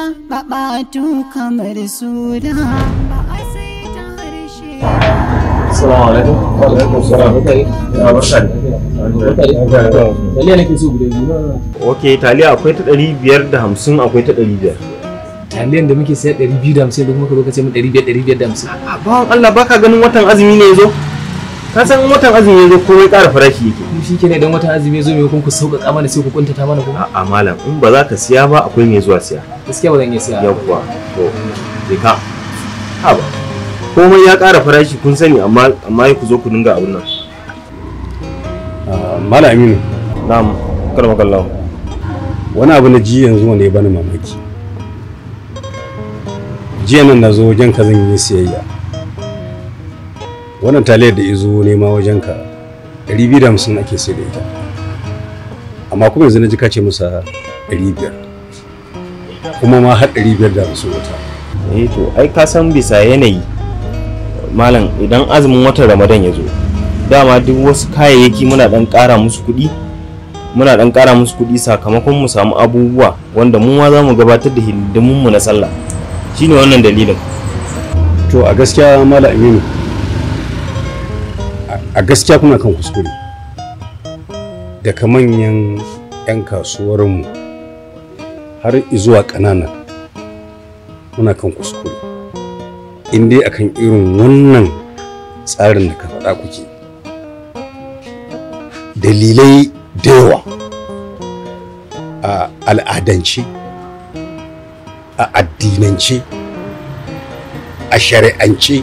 Babatu kamar sura ba a sai ta harshe. Assalamu alaikum. Wa alaikum salam. Ya barka da. Taliya nake so guda biyu. Okay, taliya akwai ta 550, akwai ta 500. Taliyan da muke sayar 250 da kuma ka zo ka ce min 500 550. Bawan Allah, baka ganin watan azumi ne yazo? Ka san in watan azumi yazo komai ƙara farashi yake. Kuma shikenan idan watan azumi yazo maimakon ku sauƙaƙa mana sai ku kuntata mana kuma? A'a malam, in ba za ka siya ba akwai mai zuwa siya. Gaskiya ba zan iya siya. Yawwa, to je ka. Haba. Komai ya ƙara farashi kun sani, amma ku zo ku dinga abun nan. Malam Aminu. Na'am, karamakallahu. Wani abu na ji yanzu wanda ya bani mamaki. Jiya nan na zo wajen ka zan yi siyayya. Wannan taliyar da izo nema wajen ka 250 ake sayar da ita. Amma kuma yanzu na ji ka ce masa 500. Kuma ma har 550 wata. Eh to, ai ka san bisa yanayi. Malam, idan azumin watan Ramadan ya zo, dama duk wasu kayayyaki muna dan ƙara musu kuɗi. Muna dan ƙara musu kuɗi sakamakon mu samu abubuwa wanda mu ma za mu gabatar da hidindimun mu na sallah. Shine wannan dalilin. To a gaskiya Malam Aminu, a gaskiya kuna kan kuskure. Daga manyan 'yan kasuwarmu har zuwa ƙanana muna kan kuskure. In dai akan irin wannan tsarin da ka faɗa kuke. Dalilai da yawa a al'adance, a addinance, a shari'ance,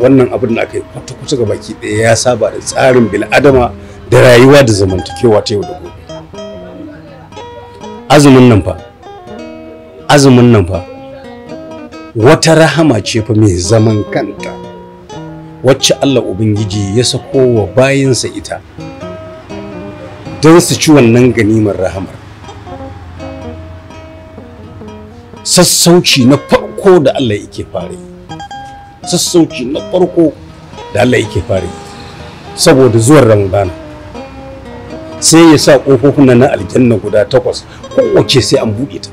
wannan abin da aka yi kwata-kwata ga baki ɗaya ya saba da tsarin bil'adama da rayuwa da zamantakewa ta yau da gobe. Azumin nan fa wata rahama ce fa mai zaman kanta wacce Allah Ubangiji ya sako wa bayinsa ita don su ci wannan ganimar rahamar. Sassauci na farko da Allah yake fara yi, sassauci na farko da Allah yake fara yi saboda zuwan Ramadana, sai ya sa ƙofofin nan na aljanna guda 8 kowace sai an buɗe ta.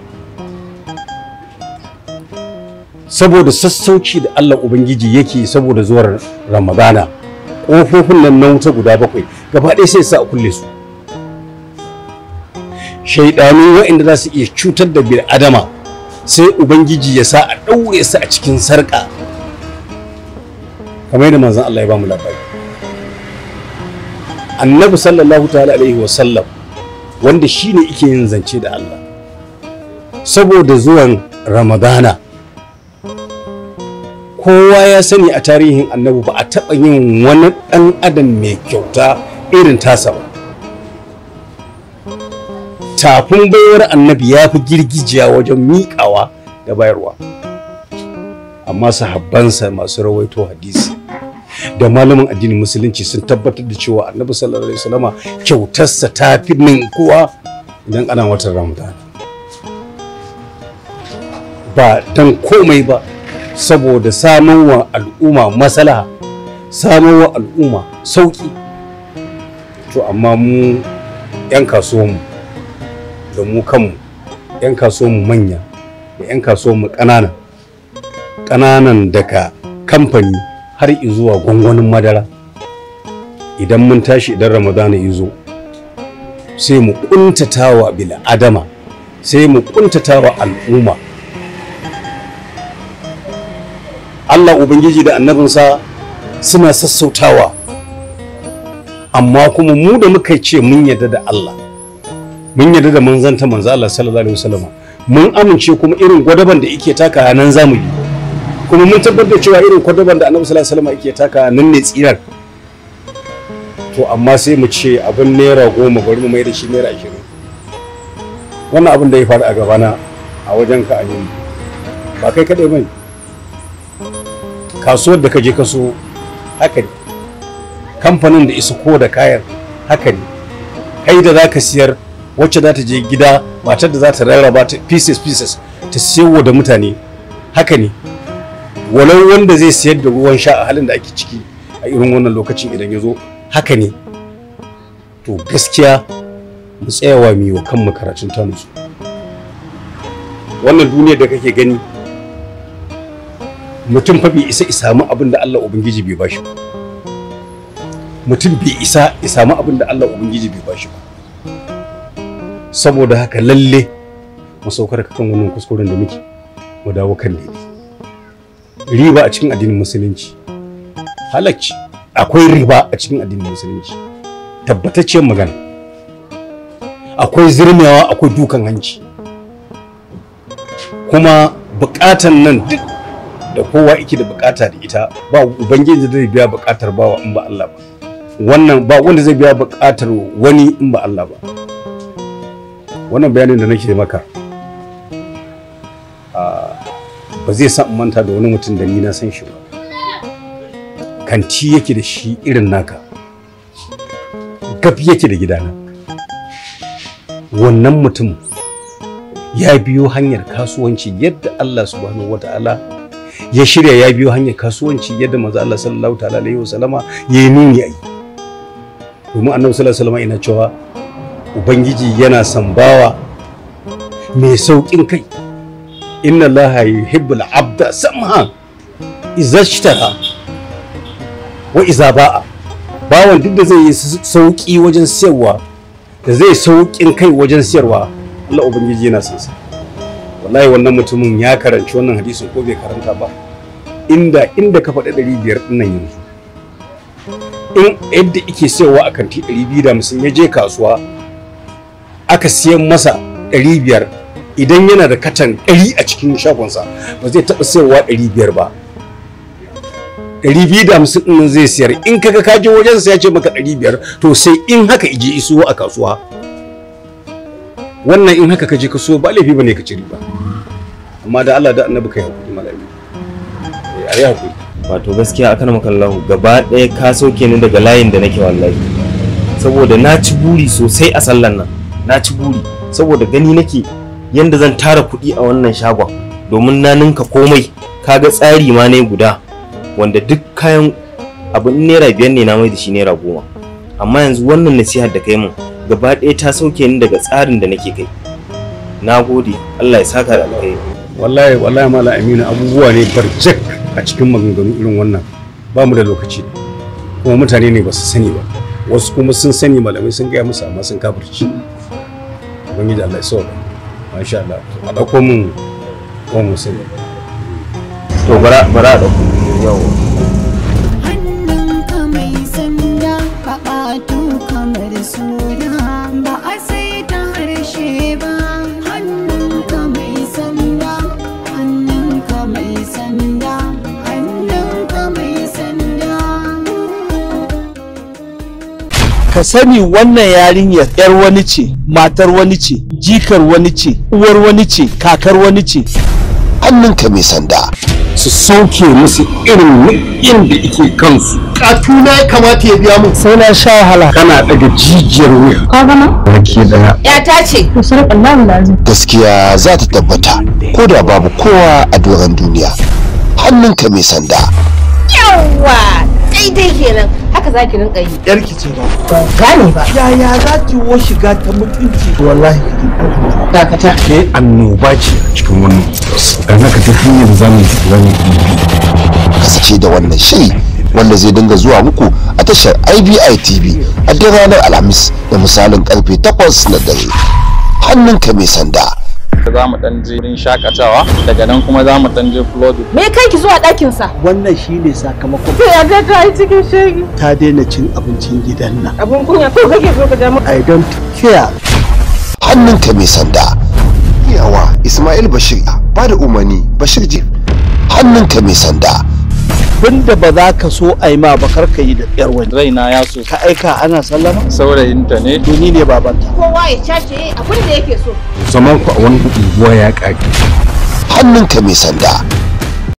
Saboda sassauci da Allah Ubangiji yake saboda zuwan Ramadana, ƙofofin nan na wuta guda 7 gaba ɗaya sai sa a kulle su. Shaidanu waɗanda za su iya cutar da bil'adama sai Ubangiji ya sa a ɗaure su a cikin sarƙa, kamar yadda manzon Allah ya ba mu labari. Annabi sallallahu ta'ala alaihi wa sallam, wanda shine yake yin zance da Allah, saboda zuwan Ramadana kowa ya sani a tarihin annabi ba a taɓa yin wani ɗan adam mai kyauta irin tasa ba. Tafin baiwar annabi ya fi girgijiya wajen miƙawa da bayarwa. Amma sahabbansa masu rawaito hadisi da malamin addinin musulunci sun tabbatar da cewa annabi sallallahu alaihi wasallama kyautarsa ta fi ninkuwa idan ana watan Ramadan. Ba dan komai ba, saboda samun wa al'umma maslaha, samun wa al'umma sauki. To amma mu 'yan kasuwanmu da mu kanmu 'yan kasuwanmu manya da 'yan kasuwanmu ƙanana, ƙananan daga kamfani har zuwa gwangwanin madara, idan mun tashi idan Ramadana ya zo sai mu ƙuntatawa bil'adama, sai mu ƙuntatawa al'umma. Allah Ubangiji da annabinsa suna sassautawa, amma kuma mu da muka ce mun yarda da Allah, mun yarda da manzanta manzo Allah sallallahu alaihi wasallam, mun amince kuma irin gwadaban da yake taka nan zamu yi, kuma mun tabbatar da cewa irin gwadaban da Annabi sallallahu alaihi wasallam yake taka nan ne tsirar. To amma sai mu ce abin naira 10 bari mu mai da shi naira 20. Wannan abin da ya faru a gabana a wajen ka Aminu, ba kai kadai bane. Kasuwar da ka je kaso haka ne, kamfanin da isa ko da kayan haka ne, kai da zaka siyar, wacce za ta je gida, matar da za ta rarraba ta pieces pieces ta siyarwa da mutane haka ne. Walau wanda zai siyar da ruwan sha a halin da ake ciki a irin wannan lokacin idan ya zo haka ne. To gaskiya mu tsayawa mu yi wa kanmu karatun ta nutsu. Wannan duniyar da kake gani, mutum fa bai isa ya samu abin da Allah Ubangiji bai bashi ba. Mutum bai isa ya samu abin da Allah Ubangiji bai bashi ba. Saboda haka lalle mu saukar kan wannan kuskuren da muke, mu dawo kan daidai. Riba a cikin addinin musulunci halacci, akwai riba a cikin addinin musulunci, tabbatacciyar magana. Akwai zirmewa, akwai dukan hanci. Kuma bukatan nan duk da kowa yake da bukata da ita, ba ubangiji zai biya bukatar bawa in ba Allah ba. Wannan ba wanda zai biya bukatar wani in ba Allah ba. Wannan bayanin da nake maka ba zai sa in manta da wani mutum da ni na san shi ba. Kanti yake da shi irin naka, gaf yake da gidana. Wannan mutum ya biyo hanyar kasuwanci yadda Allah subhanahu wataala ya shirya, ya biyo hanyar kasuwanci yadda manzo Allah sallallahu ta'ala alaihi wasallama ya yi nuni ayi. Domin annabi sallallahu alaihi wasallama yana cewa ubangiji yana son bawa mai saukin kai. Inna Allaha yuhibbul abda samha idza ishtara wa idza ba'a. Bawan duk da zai yi sauki wajen siyarwa, da zai saukin kai wajen siyarwa, Allah ubangiji yana son sa. Wallahi wannan mutumin ya karanci wannan hadisin ko bai karanta ba, inda ka faɗi 500 ɗin nan yanzu, in yadda yake siyarwa a kanti 250 ya je kasuwa aka siyan masa 500, idan yana da katan 100 a cikin shagonsa ba zai taɓa siyarwa 500 ba. 250 ɗin zai siyar. In kaga ka je wajen sa ya ce maka 500, to sai in haka ije iso a kasuwa. Wannan in haka ka je ka so ba laifi bane ka ci riba. Amma da Allah da Annabi kai hakuri malami. Ayi hakuri. Wato gaskiya akan makallahu gaba ɗaya ka soke ni daga layin da nake wallahi. Saboda na ci buri sosai a sallan nan. Na ci buri saboda gani nake yanda zan tara kuɗi a wannan shagon domin na ninka komai. Kaga tsari ma ne guda wanda duk kayan abin naira 5 ne na mai da shi naira 10. Amma yanzu wannan nasihar da kai mun gaba ɗaya ta sauke ni daga tsarin da nake kai. Na gode, Allah ya saka da alkhairi. Wallahi wallahi Malam Aminu, abubuwa ne barjak a cikin maganganu irin wannan. Ba mu da lokaci, kuma mutane ne ba su sani ba, wasu kuma sun sani, malamai sun gaya musu amma sun kafirci. Ubangiji Allah ya sauka. Masha Allah, a ɗauko mun ko mu sani. To bara bara ɗauko. Yawwa. Hannunka mai sanda ka ɓato kamar suna, ba a sai ta harshe ba. Hannunka mai sanda, hannunka mai sanda, hannunka mai sanda. Ka sani wannan yarinyar yar wani ce, matar wani ce, jikar wani ce, uwar wani ce, kakar wani ce. Hannunka mai sanda. Su sauke musu irin nau'in da yake kansu. Katuna ya kamata ya biya mun. Sai na sha wahala. Kana daga jijiyar wuya. Ka gama? Rake daya. Ya ta ce. To sarƙa Allahu lazim. Gaskiya za ta tabbata ko da babu kowa a doron duniya. Hannunka mai sanda. Yawwa! Daidai kenan. Haka za ki rinka yi. Yarki ce ba. Ban gane ba. Yaya za ki wo shiga ta mutunci? Wallahi ki Dakata. Ke annoba ce a cikin wannan. Dan haka duk hanyar da zamu yi Kasance da wannan shiri wanda zai dinga zuwa muku a tashar IBI TV a duk ranar Alhamis da misalin karfe 8 na dare. Hannunka mai sanda. Za mu dan je wurin shakatawa, daga nan kuma za mu dan je Florida. Me kai ki zuwa ɗakin sa? Wannan shine sakamakon. To ya ga ta yi cikin shege. Ta daina cin abincin gidan nan. Abun kunya ko kake so ka ja mu? I don't care. Hannunka mai sanda. Yawa Ismail Bashir ba da umarni Bashir Jif. Hannunka mai sanda. Bunda ba za ka so a yi ma ba kar ka yi da yar wani. Raina ya so. Ka aika ana sallama? Saurayinta ne. To ni ne babanta. Kowa ya cace abin da yake so. Zaman ku a wannan unguwa ya ƙage. Hannunka mai sanda.